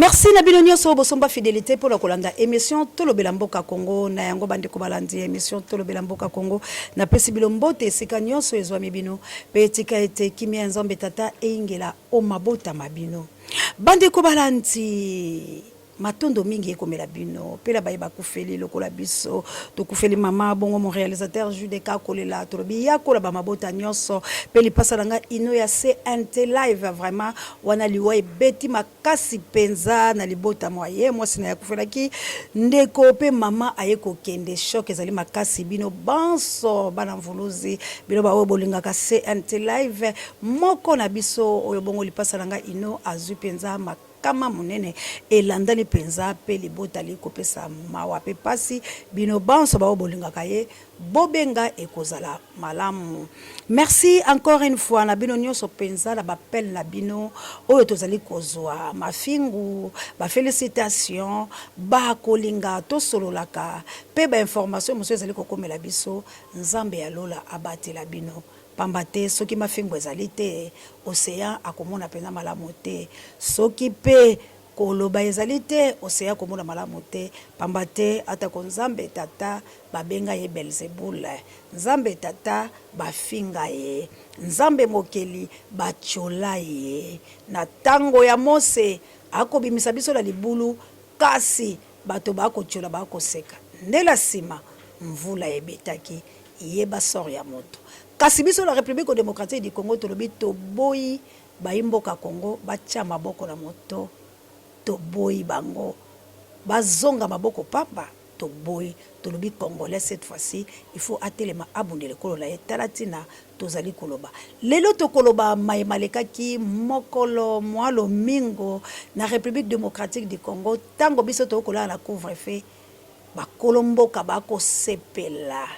Merci na bino nionso bosomba fidelite pona kolanda emission Tolobela Mboka Congo. Na yango bandeko balandi ya emission Tolobela Mboka Congo, napesi bino mbote esika nionso ezwami bino, pe tika ete kimia ya Nzambe Tata eyingela o mabota ma bino. Bandeko balandi, matondo mingi ekomela bino pe na baye bakufeli lokola biso tokufeli mama bongo mon realisateur Jude Kakolela tolobi yakola ba mabota nionso pe lipasa na nga Ino ya CNT live vraiment wana liwa ebeti makasi penza na libota mwa ye mwasi na ye akufelaki ndeko pe mama aye kokende choc ezali makasi bino banso bana mvuluzi bino ba oyo bolingaka CNT live moko na biso oyo bongo lipasa na nga Ino azui penza Likama monene elandani mpenza, mpe libota likopesa mawa mpe mpasi. Bino banso baoyo bolingaka ye, bobenga, ekozala malamu. Merci encore une fois na bino nionso mpenza na b'appels na bino oyo tozali kozua, mafingu, ba felicitations, ba kolinga tosololaka mpe ba informations mosusu ezali kokomela biso. Nzambe ya lola abatela bino. Pamba te soki mafingo ezali te, ocean akomona mpenza malamu te. Soki mpe koloba ezali te, ocean akomona malamu te. Pamba te atako Nzambe Tata babenga ye Beelzebul, Nzambe Tata bafinga ye, Nzambe Mokeli batyola ye. Na tango ya Mose, akobimisa biso na libulu, kasi bato bakotyola, bakoseka. Nde na sima, mvula ebetaki. Yeba sort ya moto. Kasi biso na Republique democratique du Congo tolobi toboyi bayi mboka Congo batia maboko na moto, toboyi bango bazonga maboko pamba, toboyi, tolobi congolais cette fois ci il faut atelema abundela ekolo na ye, tala tina tozali koloba lelo tokoloba maye malekaki mokolo mua lomingo na Republique democratique du Congo tango biso tokolala na couvre feu. Bakolo mboka ba kosepela.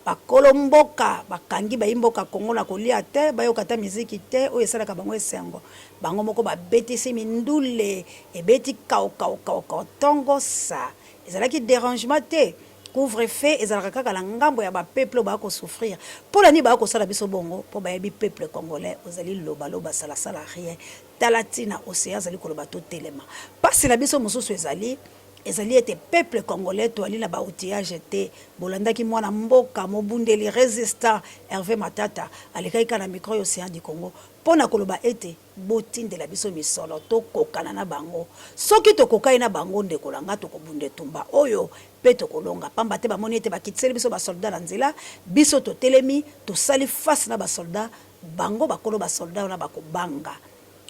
Bakolo mboka bakangi bayi mboka Congo na kolia te, bayoka ata miziki te oyo esalaka bango esengo. Bango moko babetisi mindule ebeti kao kao kao kao tongo sa. Ezalaki derangement te. Couvre feu ezalaka kaka na ngambo ya ba peuple oyo ba ko souffrir. Pona nini ba kosala biso bongo? Po bayebi peuple congolais ozali loba loba sala sala rien. Tala tina Ocean azali koloba totelema. Pasi na biso mosusu ezali. Ezali ete peuple congolais toali na ba outillage te, bolandaki mwana mboka mobundeli resistant Herve Matata alekaki kaka na micro ya Ocean du Congo mpo na koloba ete botindela biso misolo tokokana na bango, soki tokokani na bango ndeko na nga tokobunda etumba oyo mpe tokolonga pamba te bamoni ete bakitiseli biso ba soldats na nzela, biso totelemi tosali face na ba soldats bango bakolo ba soldats wana bakobanga.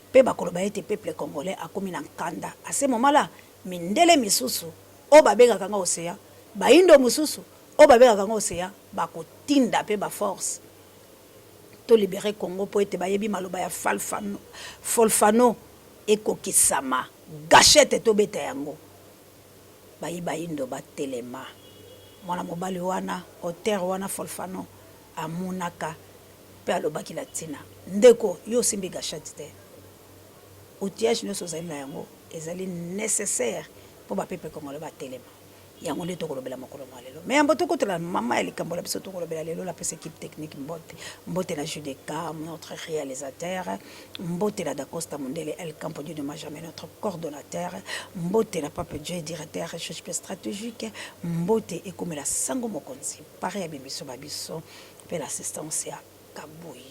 Mpe bakoloba ete peuple congolais akomi na nkanda. À ce moment là, mindele misusu oyo babengaka yango ocean, bayindo mosusu oyo babengaka yango ocean, bakotinda mpe ba forces to liberer Congo mpo ete bayebi maloba ya Falfano, Folfano ekokisama. Gachette tobeta yango. Bayi bayindo batelema. Mwana mobali wana, auteur wana Folfano amonaka Pe alobaki na tina, Ndeko, yo osimbi gachette te. Outillage nionso ozali na yango ezali necessaire po ba peuple congolais batelema. Yango nde tokolobela mokolo mwa lelo. Mais yambo tokota na mama ya likambo na biso tokolobela lelo, napesa equipe technique mbote. Mbote na JDK, notre realisateur. Mbote na Dacosta Mundele, El Campo Dieu ne ment jamais, notre coordonnateur. Mbote na Pape Dieu, directeur recherche pe strategique. Mbote ekomela Sango Mokonzi, pari ya bemiso ba biso. Mpe l'assistance ya Kabuya.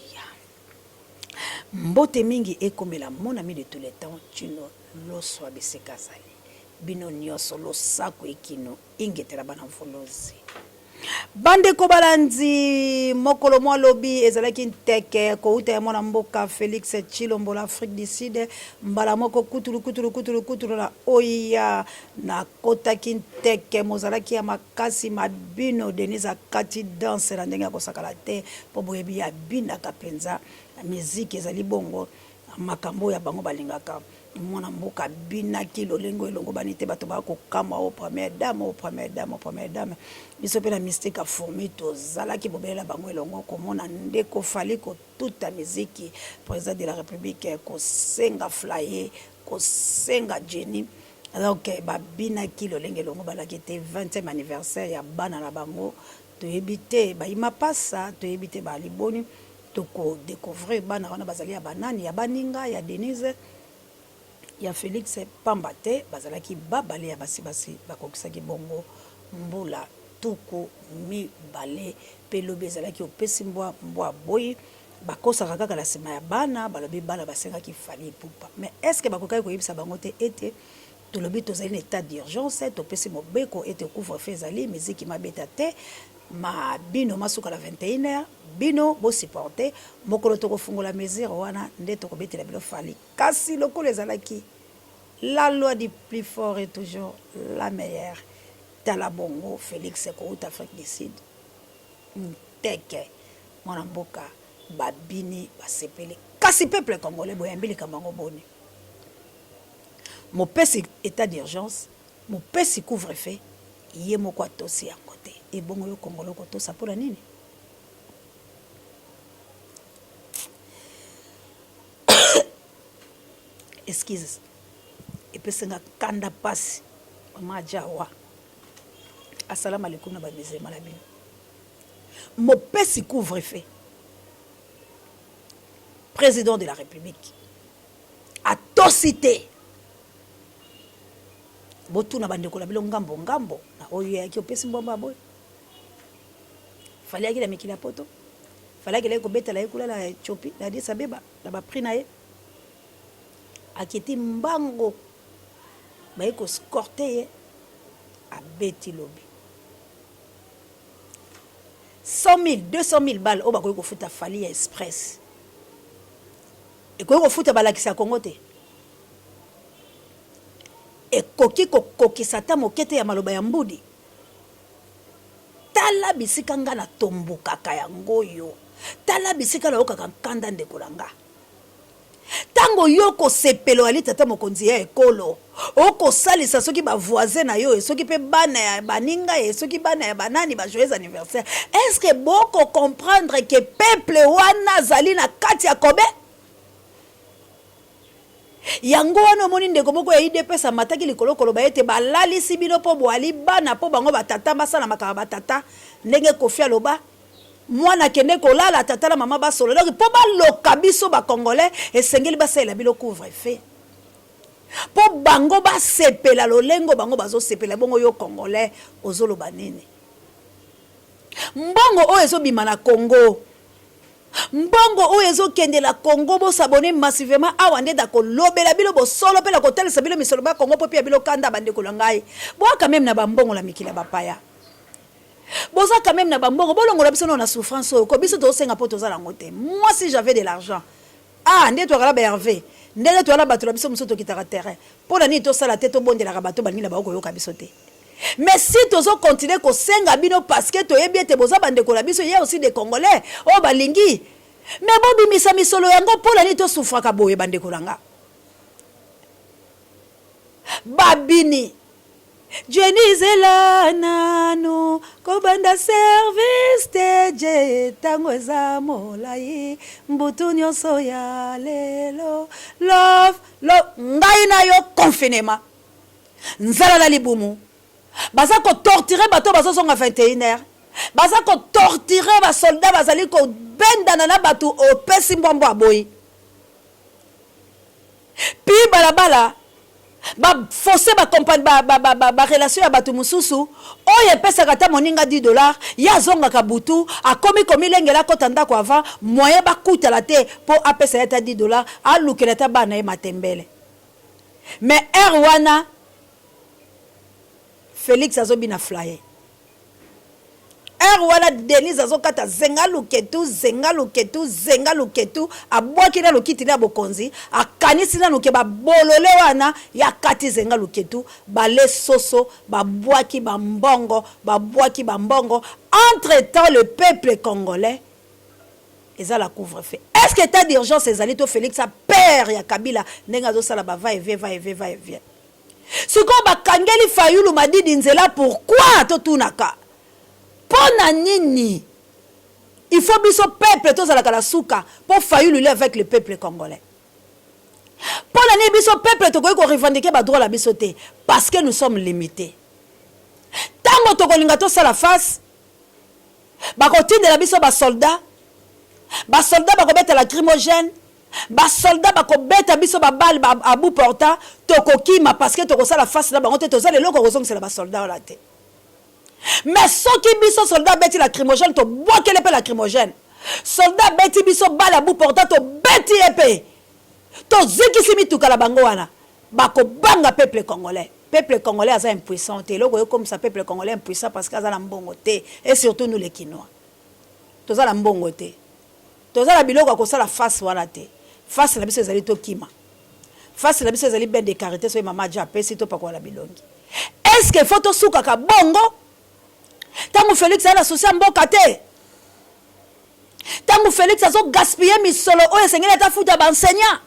Mbote mingi ekomela mon ami de tous les temps Tshino Loswa bisika azali. Bino nioso losako ekino ingeta na bana mvuluzi. Bandeko balandi, mokolo mwa lobi ezalaki nteke kowuta ya mwana mboka Felix Tshilombo na Afrique du Sud, mbala moko kutulu kutulu kutulu kutulu na oya na Kotaki nteke mozalaki ya makasi mabino Denise akati danse na ndenge ya kosakala te po boyebi ye abinaka penza miziki ezali bongo makambo oyo ya bango balingaka mwana mboka abinaki lolenge oyo elongobani te bato ba kokamwa o première dame o première dame o première dame biso pe na mystique ya fourmi tozalaki bobele na bango elongo komona ndeko Fally kotuta miziki president de la republique kosenga flaye kosenga Jenny Donc ba binaki lolenge elongo balaki te 20 ème anniversaire ya bana na bango toyebi te bayi mapasa toyebi te bazali boni toko decouvrir bana wana bazali ya ba nani ya baninga ya Denise. ya Felix pamba te bazalaki babale ya basi basi bakokisaki bongo mbula 20 pe lobi ezalaki opesi mbwa mbwa aboyi bakosaka kaka na sima ya bana balobi bana basengaki Fally Ipupa mais est ce que bakokaki koyebisa bango te ete tolobi tozali na etat d'urgence topesi mobeko ete couvre feu ezali miziki mabeta te ma bino masuka na 21 heures bino bo supporter mokolo tokofungola mesure wana nde tokobetela bino Fally kasi lokola ezalaki la loi du plus fort est toujours la meilleure tala bongo Felix kowuta Afrique du Sud nteke mwana mboka babini basepeli kasi peuple congolais boyambi likambo yango boni mopesi etat d'urgence mopesi couvre feu ye moko atosi yango te ebongo yo congolais okotosa mpona nini? Excuse epesi nga kanda pasi mama ajawa asalama alaikum na ba musulman na bino mopesi couvre feu president de la republique atosi te botuna bandeko na bino ngambo ngambo na oyo eyaki opesi mbomba boye Fally ayaki na mikili ya poto Fally akelaki kobetela ye kuna na Ethiopie na Addis Abeba na ba prix na ye akiti mbango baye ko escorter ye abeti lobi 100 000 200 000 balles oyo bakoki kofuta Fally ya express ekoki kofuta balakisi ya Congo te ekoki kokokisa ata moke te ya maloba ya mbudi Tala bisika nga na tombokaka yango oyo tala bisika nayokaka nkanda ndeko na nga tango yo okosepela oyali tata mokonzi ya ekolo okosalisa soki ba voisin na yo soki pe bana ya baninga ye soki bana ya banani ba joyeux anniversaire est ce que boko comprendre que peuple wana azali na kati ya kobe Yango wana omoni ndeko moko ya udps amataki likolo koloba ete balalisi bino po boali bana po bango ba tata basala makambo ya ba tata ndenge Koffi aloba mwana akende kolala tata na mama basolola donc po baloka biso ba congolais esengeli basalela bino couvre feu po bango basepela lolengo bango bazosepela bongo yo congolais ozoloba nini mbongo oyo ezobima na Congo Mbongo oyo ezo kende na Congo bo s'abonner massivement awa nde nako lobela bino bosolo pe nako talisa bino misolo ba Congo po epia bino kanda ba ndeko na ngai boa quand meme na ba mbongo na mikili ya ba paya boza quand meme na ba mbongo bolongola biso nao na souffrance oyo ko biso tozo senga po toza nango te moi si j'avais de l'argent ah nde toyaka na ba Herve ndenge toya na bato na biso mosusu tokitaka terrain pona nini tosala te tobondelaka bato balingi na bango koyoka biso te Mais si tozo continuer kosenga bino parce que toyebi ete boza ba ndeko na biso, il ya aussi des congolais oyo balingi mais bobimisa misolo yango pona nini to souffraka boye ba ndeko na nga? Babini Jenny zela nanu kobanda service te je tango eza molayi mbutu nionso ya lelo love love ngai na yo confinement Nzala na libumu. Baza ko torturer bato oyo bazo zonga 21 heures. Baza ko torturer ba soldats bazali ko bendana na bato opesi mbwa mbwa aboyi. Puis balabala ba fausser ba compagnie ba ba ba ba relation ya bato mosusu oyo epesaka ata moninga 10 dollars ye azongaka butu akomi komilengela akota ndako avant moyen bakutana te po apesa ye ata 10 dollars alukela ata bana na ye matembele. Mais heure wana Felix azo bina flyer. Heure wana Denise azo kata zenga luketu, zenga luketu, zenga luketu, abwaki nanu kiti na bokonzi, akanisi nanu ke ba bolole wana ye akati zenga luketu, bale soso, ba bwaki ba mbongo, ba bwaki ba mbongo, entre temps le peuple congolais Eza la couvre feu. Est ce que etat d'urgence ezali to Felix a peur ya Kabila ndenge azo sala ba va et vient va et vient va et vient. Sikoyo ba kangeli Fayulu Madidi nzela pourquoi to tunaka? Pona nini? Il faut biso peuple tozalaka na suka po Fayulu il est avec le peuple congolais. Pona nini biso peuple tokoki ko revendiquer ba droits na biso te? Parce que nous sommes limites. Tango tokolinga tosala face Bakotindela biso ba soldats, ba soldats bakobeta lacrymogène, Ba soldats bakobeta biso ba balles ba à bout portant, tokokima parce que tokosala face na bango te, toza na eloko ya kozongisela ba soldats wana te. Mais soki biso soldat abeti lacrymogène, tobwakeli ye mpe lacrymogène. Soldat abeti biso balle à bout portant, tobeti ye mpe. Tozikisi mituka na bango wana. Bakobanga peuple congolais. Peuple congolais aza impuissant te. Eloko ekomisa peuple congolais impuissant parce que aza na mbongo te. Et surtout nous les Kinois. Toza na mbongo te. Toza na biloko ya kosala face wana te. Face na biso ezali tokima. Face na biso ezali bain de karite soki mama Adja apesi topakola na bilongi. Est ce que faut tosukaka bongo? Tango Felix aza na souci ya mboka te. Tango Felix azo gaspiller misolo oyo esengeli ata afuta ba enseignants.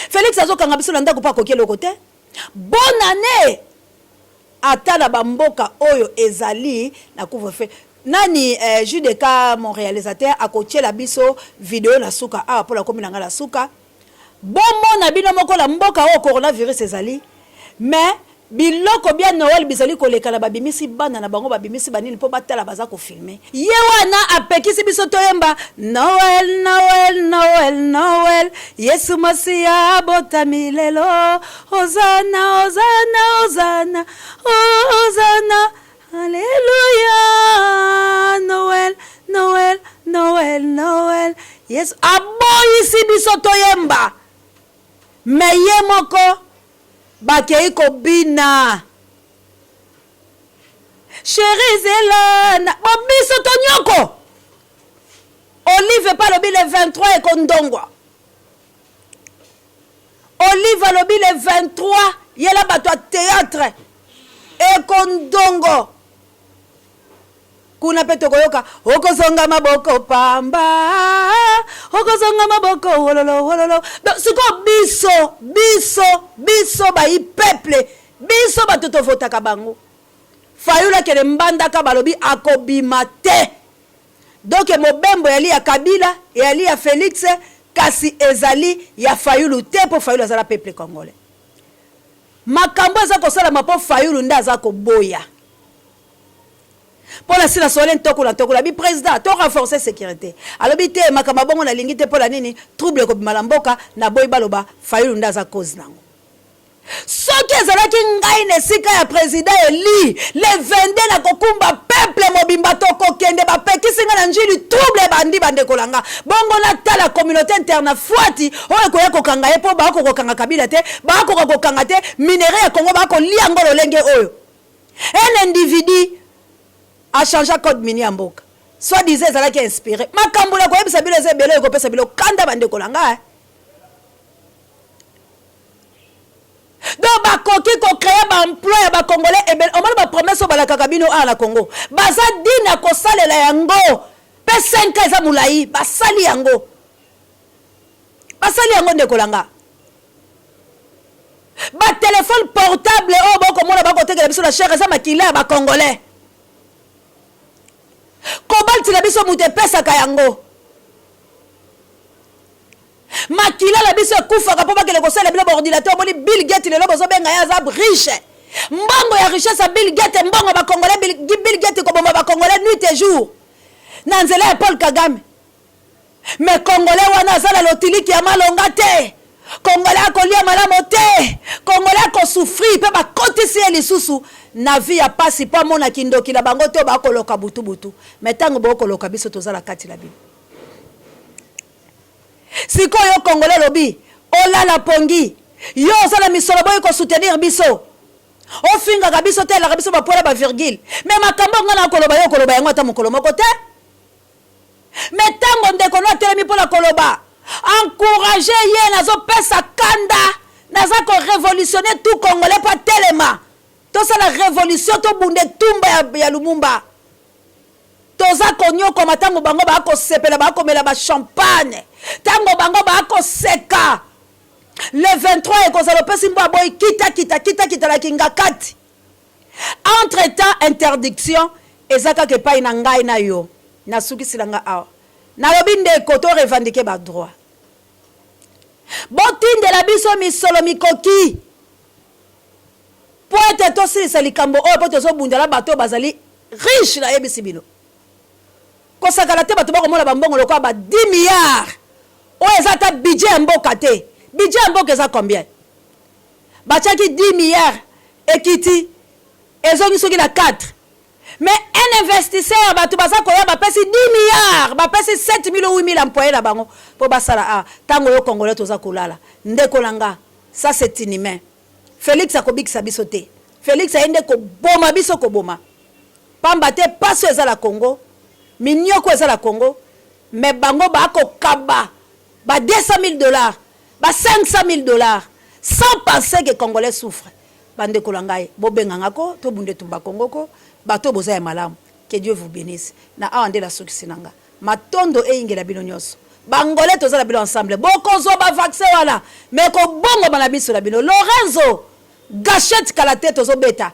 Felix azokanga biso na ndako mpo akoki eloko te. Bonne annee! Ata na ba mboka oyo ezali na couvre feu. Nani eh, JDK mon realisateur akotiela biso video na suka awa mpo nakomi na ngai na suka. Bomona bino moko na mboka oyo coronavirus ezali mais biloko bia Noël bizali koleka na babimisi bana na bango babimisi ba nini mpo batala baza ko filmer. Ye wana apekisi biso toyemba Noël Noël Noël Noël Yesu Masiya abotami lelo Hosanna Hosanna Hosanna Hosanna Alleluia Noël Noël Noël Noël Yesu aboyisi biso toyemba mais ye moko bakei kobina. Cherie zela na bo biso to nyoko. Olive pe alobi le 23 ekondongwa. Olive alobi le 23 yela bato ya theatre ekondongo. Kuna pe tokoyoka okozonga maboko pamba okozonga maboko wololo wololo. Donc sikoyo biso biso biso bayi peuple biso bato tovotaka bango. Fayulu akende mbandaka balobi akobima te. Donc mobembo eyali ya Kabila eyali ya Felix kasi ezali ya Fayulu te po Fayulu aza na peuple congolais. Makambo eza kosalama po Fayulu nde aza koboya. Mpo na sila sole ntoko na ntoko labi president to renforcer securite alobi te makambo ya bongo nalingi te mpo na nini trouble ekobima na mboka naboyi baloba Fayulu nde aza cause nango. Soki ezalaki ngai na esika ya president eli le 22 nakokumba peuple mobimba tokokende bapekisi ngai na njili trouble ebandi bandeko na nga bongo natala communaute internafuati oyo ekoya kokanga ye mpo bakoka kokanga Kabila te bakoka kokanga te minerais ya Congo bakolia yango lolenge oyo Un individu a changea code minier ya mboka soit disant ezalaki inspire. Makambo na koyebisa bino eza ebele ekopesa bino kanda ba ndeko na nga eh. Donc bakoki ko créer ba emploi ya ba congolais ebele. Omoni ba promesse oyo balakaka bino awa na Congo, baza digne ya kosalela yango pe 5 ans eza molayi, basali yango. Basali yango ndeko na nga. Ba telephone portable oyo boko mona bako tekela biso na cher eza makila ya ba congolais. Cobalt na biso mutu epesaka yango. Makila na biso ekufaka po bakende kosalela bino ba ordinateur omoni Bill Gates lelo bozo benga ye aza riche. Mbongo ya richesse ya Bill Gates mbongo ya ba congolais Bill Gates koboma ba congolais nuit et jour na nzela ya Paul Kagame. Mais congolais wana aza na lotiliki ya malonga te. Congolais akolia malamo te. Congolais ako souffrir pe bakotisi ye lisusu na vie ya pasi po amona kindoki na bango te oyo bakoloka butu butu. Mais tango bokoloka biso toza na kati na bino. Sikoyo yo congolais olobi olala pongi yo oza na misolo boyi ko soutenir biso. Ofingaka biso te elaka biso ba pola ba virgule. Mais makambo oyo nga nakoloba yo okoloba yango ata mokolo moko te. Mais tango ndeko no atelemi pona koloba encourager ye nazo pesa kanda naza ko revolutionner tout congolais po atelema tosala revolution tobunda etumba ya, ya Lumumba toza konyokwama tango bango ba kosepela ba komela ba champagne tango bango ba koseka le 23 ekozala opesi mbwa boyi kita kita kita kita na kingakati Entre temps interdiction eza kaka epayi na ngai na yo. Nasukisi na nga awa. Nalobi ndeko to revendiquer ba droits. Botindela biso misolo mikoki mpo ete tosilisa likambo oyo mpo tozobunda na bato oyo bazali riche nayebisi bino. Kosakana te bato bakomona ba mbongo lokola ba 10 milliards. Oyo eza ata budget ya mboka te. Budget ya mboka eza combien? Batiaki 10 milliards ekiti ezongi soki na 4. Mais un investisseur bato baza koya bapesi 10 milliards, bapesi 7000 ou 8000 employés na bango mpo basala a ntango oyo Congolais toza kolala. Ndeko na nga, ça c'est inhumain. Félix akobikisa biso te. Félix aye nde koboma biso, koboma pamba te. Pasi eza na Congo, minyoko eza na Congo, mais bango bakokaba ba 200 000 $, ba 500 000 $, sans penser que Congolais souffre. Bandeko na ngai, bobenganga ko tobunda etumba Congo ko bato boza ya malamu. Que Dieu vous bénisse. Na awa nde nasukisi na nga. Matondo eyingela bino nyonso. Bangolais, toza na bino ensemble. Bokozwa bavaccin wana, mais kobongoma na biso na bino. Lorenzo gachette kala te, tozobeta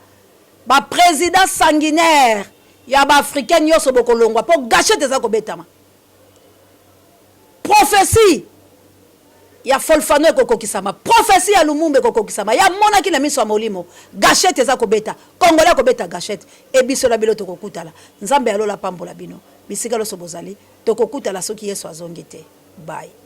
baprésident sanguinaire ya baafricain nyonso. Bokolongwa mpo gachette eza kobetama. Prophétie ya Folfano ekokokisama, prophétie ya Lumumba ekokokisama. Yamonaki na miso ya molimo. Gachette eza kobeta, Congolais akobeta gachette e biso na bino tokokutala. Nzambe alola pambola bino bisika nyonso bozali. Tokokutala soki Yesu azongi te. Bye.